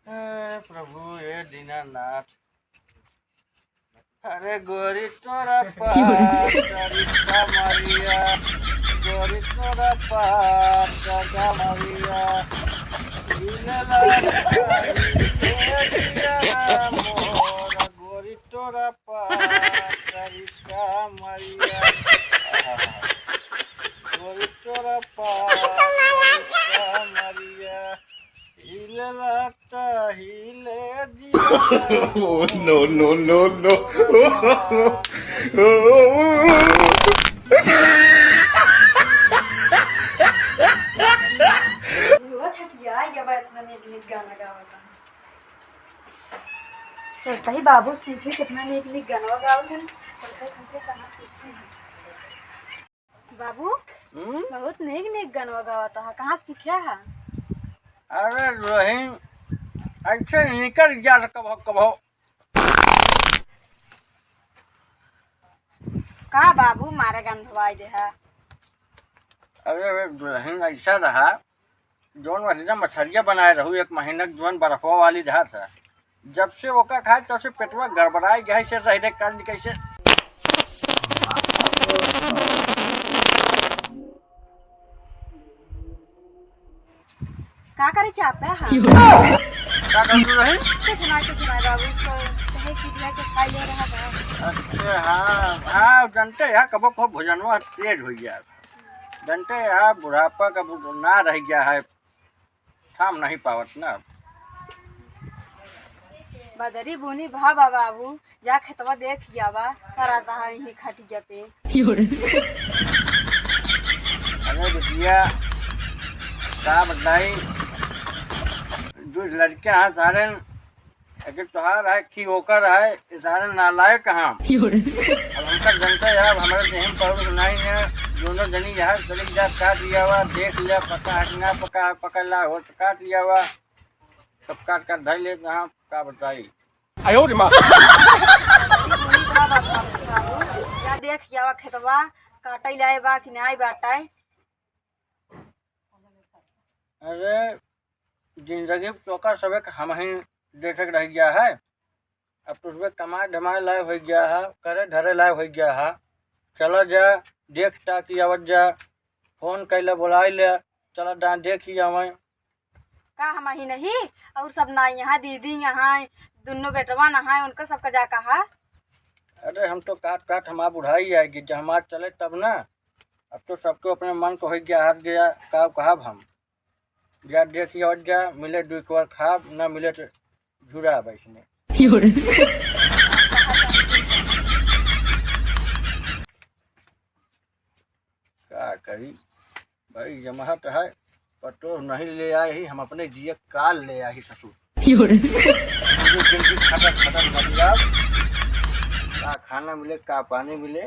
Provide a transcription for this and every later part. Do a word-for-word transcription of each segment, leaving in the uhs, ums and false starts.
हे प्रभु, हे दीनानाथ। अरे गोरी तोरा पार करिश्ता मरिया, गोरी तोरा पार करिश्ता मरिया, मिलला तारी ए जिया मोर, गोरी तोरा पार करिश्ता मरिया। आहा। गोरी तोरा पार करिश्ता मरिया, हिलला त हिले जिया। Oh, no, no, no, no। वो छठिया, ये बा इतना नीक नीक गाना गावत है। चलता ही बाबू से पूछे कितना नीक नीक गाना गावत है। चलता ही पूछे कहाँ सीखे हैं। बाबू, हम्म? बहुत नीक नीक गनवा गावत हा, कहाँ सीखे हा? अरे रोहिन, ऐसे निकल जा कभो कभो। का बाबू, मारे गंधवाई दे हा? अरे रे रोहिन, ऐसा रहा, जौन महीना मछरिया बनाए रहू एक महीना, जौन बर्फवा वाली रहा था, जब से ओका खाए तब से पेटवा गड़बड़ाए गया है, से रह रहे काल कैसे। का करे चाहता है? का कर रहे? कुछ ना, कुछ ना बाबू, तो कहे कि लिया के खाई ले रहा था। अच्छा, हाँ, हाँ, जानते हैं, कबो कबो भोजनवा तेज हो गया। जानते हैं, बुढ़ापा का बुढ़-, ना रह गया है। थाम नहीं पावत ना। बदरी बुनी भा बा बाबू, जा खेतवा देख आवा, कराता है यही खटिया पे। अरे बिटिया, का बताई, दो लड़के हैं सारे, एक तोहार है, कि ओकर है, ये सारे नालायक हैं। अब हमका जनता है, अब हमारे देह में पौरुष नहीं है, दोनों जनी यहाँ चली जा, काट लिया हुआ, देख लिया, पका है कि ना पका है, पकड़ ला, हो तो काट लिया हुआ। सब काट काट धर लेत हैं, का बताई। आयो रे माँ। या देख जावा खेतवा, काटै लाए बा कि नाई बाटै। अरे, जिंदगी में तोका सबे के हम ही देखे के रह गया है। अब तो सबे कमाए धमाए लाए हो गया है, करे धरे लाए हो गया है। चला जा, देख ताकि आवत जा, फोन कैला बुलाई ले, चला जा देख ही आवे। का हम ही नहीं, और सब ना यहाँ, दीदी यहाँ, दुनो बेटवा ना है, उनका सबका जा कहा। अरे हम तो काट काट हमार बुढ़ाई आएगी, जब हमार चले तब ना। अब तो सबको अपने मन को हो गया, हाथ गया, का कहब हम। जा देख ही और जा, मिले दुई कुआर खाब, ना मिले तो झुरा बैठने। का करी भाई, जमहत है, पतोह नहीं ले आए ही, हम अपने जिए काल ले आए ही ससुर। यो रे। पूरे दिन की खटर खटर मच जाब। का खाना मिले, का पानी मिले।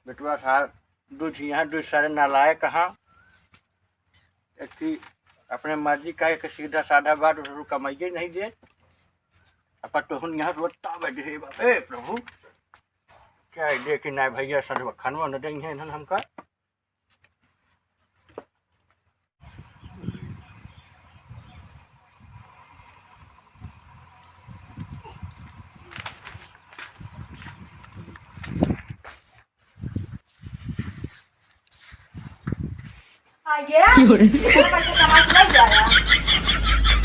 बेटवा सार, दू झी यहाँ, दू सारे नालायक कहाँ। एक थी अपने मर्जी का, एक सीधा साधा बात, उसको कमाइए नहीं दे। अब पतोहन यहाँ रोता बैठे, हे बाप, हे प्रभु। क्या है, देखी ना भैया, सजवा खानवा न देंगे इन्हन हमका। आ, ये? क्यों रे? तेरा पैसा कमा के लग जाएगा।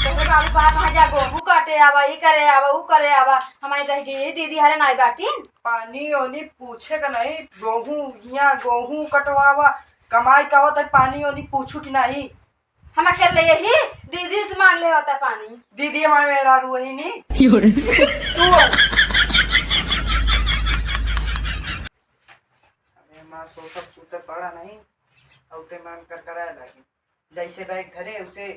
तोहरे बाबू कहा, कहाँ जा, गोहूँ काटे आवा, ई करे आवा, ऊ करे आवा। हमारी रह गई, "दीदी हरे नाई बाटी।" पानी ओनी पूछे का नहीं, गोहूँ, यहाँ गोहूँ कटवावा, कमाई का होता है, पानी ओनी पूछू कि नहीं? हम अकेले यही दीदी से मांग ले होता है पानी। दीदी हमारे मेहरारू वही नहीं। क्यों रे? तू हो। अरे माँ, सोचब चूतर बड़ा नहीं, औते मान कर कराए लागी। जैसे बैग धरे, उसे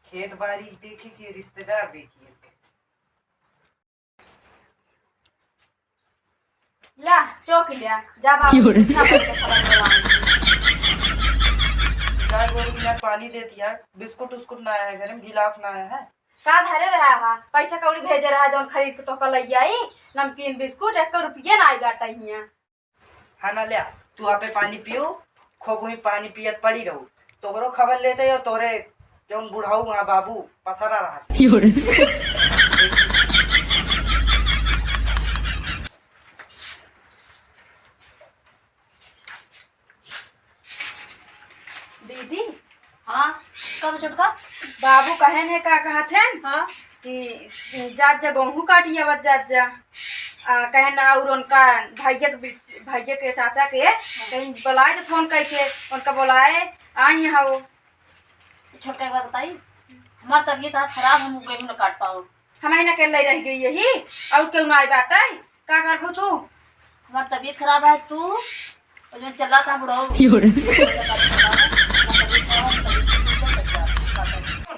खेत बारी देखी कि रिश्तेदार देखी इनके। ला, चौक लिया, जा बाबू, क्यों रे? पूछा पड़ेगा, खबर करवाने के लिए। गाय गोरू के यहाँ पानी दे दिया, बिस्कुट उस्कुट ना आया है घर में, गिलास ना आया है। का धरे रहा है? पैसा कौड़ी भेजे रहा, जौन खरीद के तोहका लई आई, नमकीन बिस्कुट, एक रुपये ना आई बाटा हियाँ। हाँ ना, ल्या, तू आपे पानी पियो, खूब ही पानी पियत पड़ी रहू। तोहरो खबर लेते हो, तोहरे जौन बुढ़ऊ वहाँ बाबू पसरा रहा। दीदी। हाँ, का बा छोटका? बाबू कहेन है, का कहत हैं हाँ। कि जात जा गोहूँ काटी आवत जात जा। आ, कहेन और उनका भैया के बिट-, भैया के चाचा के कहीं बुलाए थे फोन करके, उनका बुलाए आई हो। छोटका एक बात बताई, हमार तबीयत आज खराब, हम गेहूँ न काट पाओ। हम ही न अकेले रह गई यही, और क्यों ना आई बाटे? का करबू तू? हमार तबीयत खराब है, तू और जो चला था बुढ़ऊ। यो रे।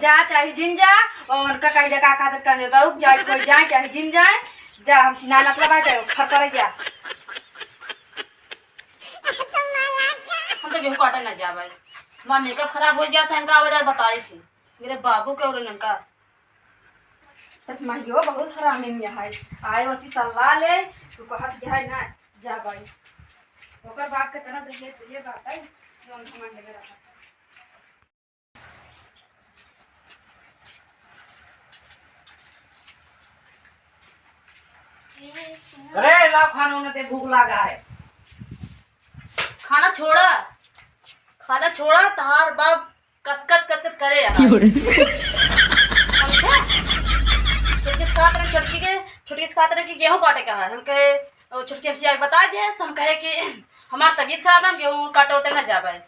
जा चाहे जिन जा, और उनका कहीं देखा खातिर कर दो, जाए कोई जाए चाहे जिन जाए, जा हम ना मतलब आ जाए, फर कर जा। हम तो गेहूँ काटे ना जा भाई, हमार मेकअप खराब हो जाता है, हमका आवाज बताई थी मेरे बाबू के और उनका चश्मा यो बहुत हरामी में है। आए वसी सलाह ले, तू कहत है ना, जा भाई। ओकर बाप के तरफ ये, ये बात है, जो हम समझ में रखा। अरे, ला खाना उन्हें दे, भूख लगा है। खाना छोड़ा, खाना छोड़ा, तहार बाप कच कच कच कच करे यार। यो रे। समझा? छोटकी से कहत रहे, छोटकी के, छोटकी से कहत रहे कि गेहूं काटे का है। हम कहे, ओ, छोटकी हमसे आके बता दे, हम कहे कि हमार तबीयत खराब है, हम गेहूं काटे उटे ना जाबे।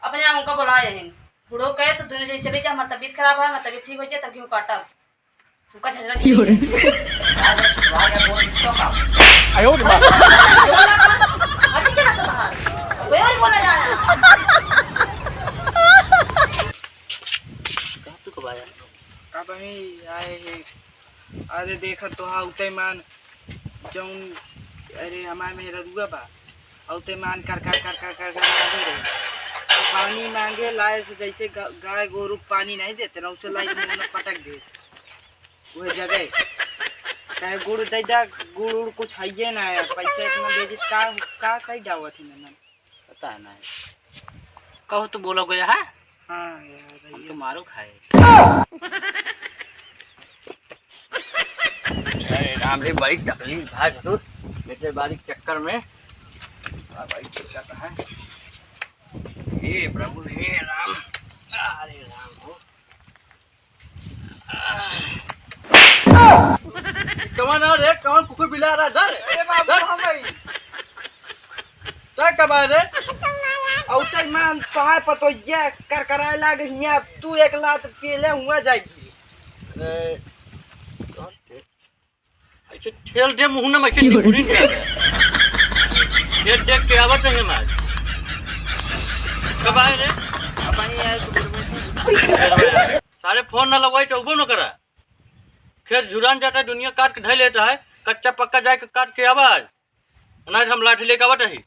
अपने आप उनका बुलाए हैं। बूढ़ो कहे तो दोनों जने चले जा, हमार तबीयत खराब है, हमार तबीयत ठीक हो जाए तब गेहूं काटब। हमका झगड़ा यो रे। आज सुबह या बोल तो का। आयो रे माँ। हर चीज चला सकता है। कोई और बोला जा रहा। कहाँ तू कब आया? अब वहीं आए हैं। अरे देखा तो हाँ, उतई मान जौन, अरे हमार मेहररुआ बा, औते मान कर कर कर कर कर कर मांगे रही। पानी मांगे लाए से जैसे ग-, गाय गोरू के पानी नहीं देते ना, उसे लाई मुंह में पटक दे। वह जगह कहे गुड़ दे दा, गुड़ उड़ कुछ हइये ना है, पैसा इतना दे दी, का, का कही जावत है ना। पता है ना। कहू तो बोला गया है? हाँ यार, हम तो मारो खाए। अरे राम रे, बड़ी तकलीफ है ससुर, बेटे बारी के चक्कर में। बड़ा बड़ी दिक्कत है। हे प्रभु, हे राम, अरे राम हो। कौन आ रे? कौन कुकुर बिला रहा? धर, अरे बाबू, धर। हम भाई। तय कब आ रे? औते मान तोहार पतोहिया करकराए लाग हिया, तू एक लात पीले हुआ जाएगी। अरे, कौन थे? ऐसे ठेल दे मुंह ना, मैं के निकुरी दे। ये देख के आवत है हमार। कब आए रे? अब वहीं आए तो बोल। सारे फोन ना लगवाई तो उबो न करा। खेत झुरान जाता है, दुनिया काट के ढाई लेता है, कच्चा पक्का जाए के काट के आवाज, नहीं तो हम लाठी लेके आवत रही।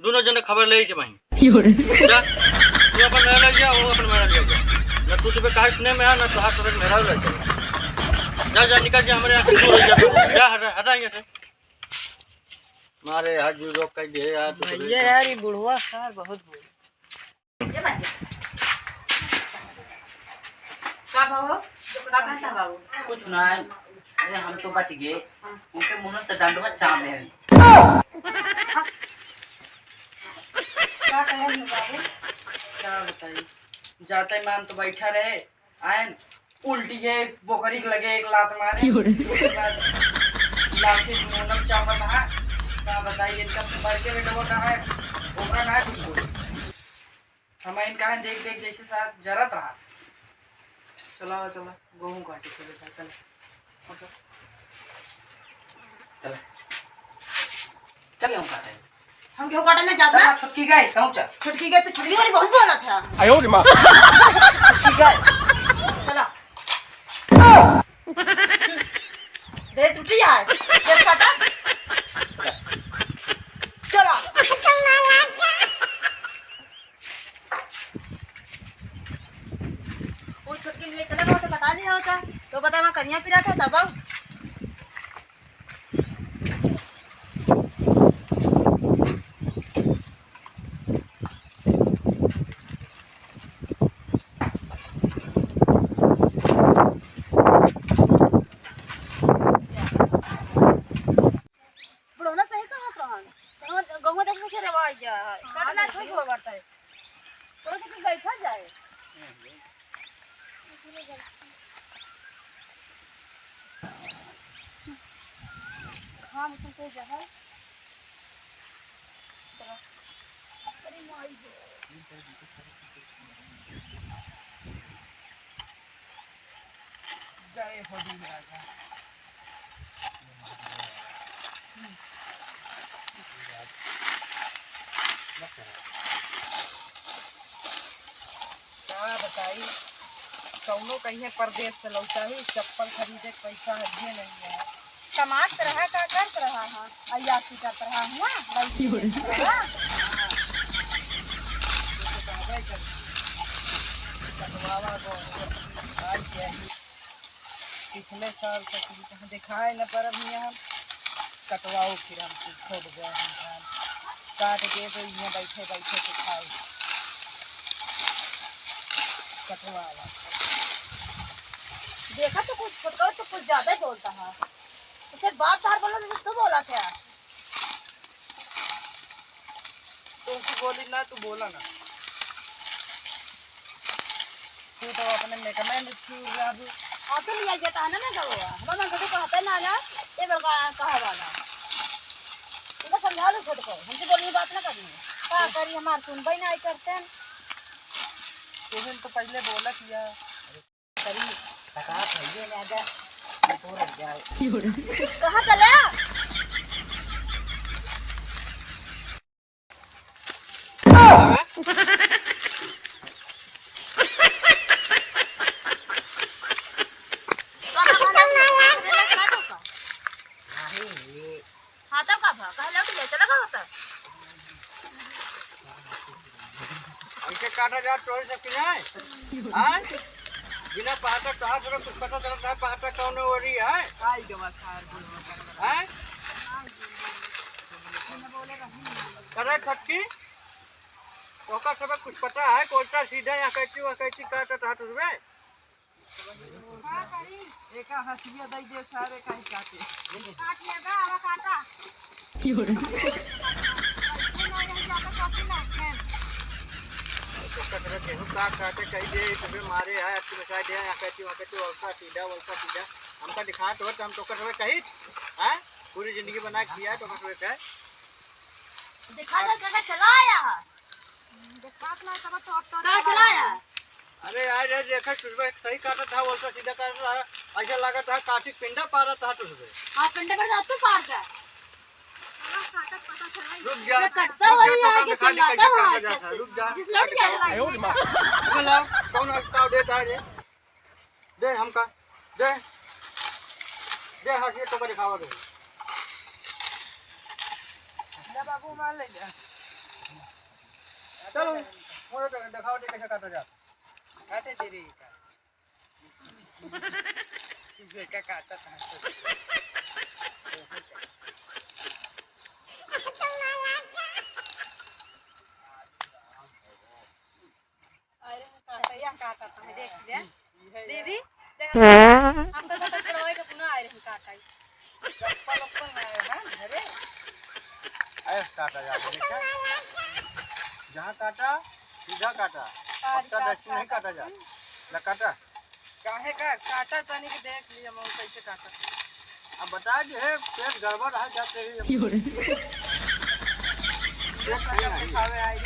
दोनों जने खबर ले के वहीं। यो रे। जा, तू अपन मेहरा ले जा, वो अपन मेहरा ले जा। ना तू सुबह काहे सुने में आ, ना तोहार सुबह मेहरा ले जा। जा, जा, निकल जा, हमारे यहाँ से दूर हो जा। जा, हटा, हटा यहाँ से। मारे हाथ जो रोक कर दे यार, तू भैया यार, ये बुढ़वा सार बहुत बोल। का भाव? का कहता बाबू? कुछ ना है। अरे हम तो बच गए। उनके मुंह में तो डंडवा चांद है। का कहे हैं बाबू? क्या बताई? जाते मान तो बैठा रहे, आयन उल्टी के बोकरी के लगे एक लात मारे। क्यों रे? उसके बाद लाठी से मुंह में चापा था। का बताई इनका बड़के बेटवा का है, ओकरा ना है कुछ बोले। हम इनका है देख देख जैसे साथ जरत रहा। चला, चला, गेहूं काटे चले, चला, चला। चला। चल गेहूं काटे। हम गेहूं काटे नहीं जाते। चला, छुटकी गई, कहूं चल। छुटकी गई तो छुटकी वाली बहुत बोला था। आयो रे माँ। छुटकी गई। चला। दे टूटी है। दे काटा। चला। वो छोटकी लिए चला गया, तो कटा लिया होता, तो पता ना कनिया पिरा था तब। हाँ, मतलब कोई जगह। अरे माई गे। जय हो भीम राजा। का बताई, कौनो कहिए परदेस से लौटा ही, चप्पल खरीदे के पैसा हइये नहीं है। कमात रहा, का करत रहा, हाँ, अय्यासी करत रहा हुआ, लौटी देत रहा। कटवावा को, आई के। पिछले साल तक हम कहाँ देखाए न परब हियाँ हम। कटवाओ फिर हम खूब गए हम धान। काट दे तो इहाँ बैठे बैठे के खाओ। कटवावा। देखा तो कुछ छोटका तो कुछ ज्यादा ही बोलता है। उसे बाप तार बोला तो तू बोला क्या? तुमसे बोली ना, तू बोला ना। तू तो अपने मेकअप में चूर रहा भी। आप तो लिया जाता है ना मेकअप हुआ। हम तो कहते ना ना, ये बड़का कहा वाला। इनका समझा लो छोटको, हमसे बोलने बात ना करनी। का करी, हमार सुनबई ना आई करते हैं। तुमने तो पहले बोला किया। करी, पता भैया ने आजा, ये तो रह जाए। कहाँ चला? हाँ, तब का भा? कहले कि ले चला का होता? ऐसे काटा जा तोरे से कि नहीं? हाँ? बिना पहाटा तोहार से कुछ पता चलत है, पहाटा कौन ओरी है? आई गवा सार बोलवा। हैं? करे खटकी? ओकर सब कुछ पता है, उल्टा सीधा यहाँ कैची, वहाँ कैची काटत है तुझमें? एका हसिया दई दे सारे काहे काटे। काट ले बा, आवा काटा। की हो रहा? ये ना, यहाँ जाके काटी ना, खेल। तो कचरा केहू का काटे कही दे, तुझे मारे है, अच्छी बचा दे, यहाँ कहती, वहाँ कहती, वैसा सीधा, वैसा सीधा। हमका दिखा तो, हम तो कचरा कही, हैं? पूरी जिंदगी बना के किया है, तो कचरा है। दिखा दे, काका चला आया है। देखात ना तब तो, तो का चला आया? अरे यार, ये देखा, तुझे सही काटा था, वैसा सीधा काटा था, ऐसा लगा था, काठी पिंडा पारा था तुझे। हाँ, पिंडा पर जा, तू पार जा। रुक जा, ये कटता रुक जा, वही तो है, हम कि दिखा दी, चिल्लाता कैसे हुआ काटा है जाता है, कैसे? रुक जा। जिस लौट गया है। अरे लाओ, कौन है, काव देता है रे? दे हमका, दे, दे, हाँ, ये तो दिखावा दे। ले बाबू, मार ले जा। चलो, मुझे तो दिखाओ दे कैसे काटा जाता। काटे दे रे का। तू बेटा काटा था। अरे, हम काटा, या काटा था, देख ले। दीदी, देख, हम तो बता छोड़वाए के पुनः आए रहे काटा। चप्पल उप्पल ना है, हाँ, घरे। अरे, काटा जा, देखा? जहाँ काटा, सीधा काटा। सारी पत्ता काट, दक्षिण नहीं काटा काटा जा। ना काटा। काहे का? काटा तनी के देख लिया, हम कैसे काटा। अब बता दे, हे, पेट गड़बड़ है, जाते ही। की हो रही? पेट नहीं है। दिखावे आई।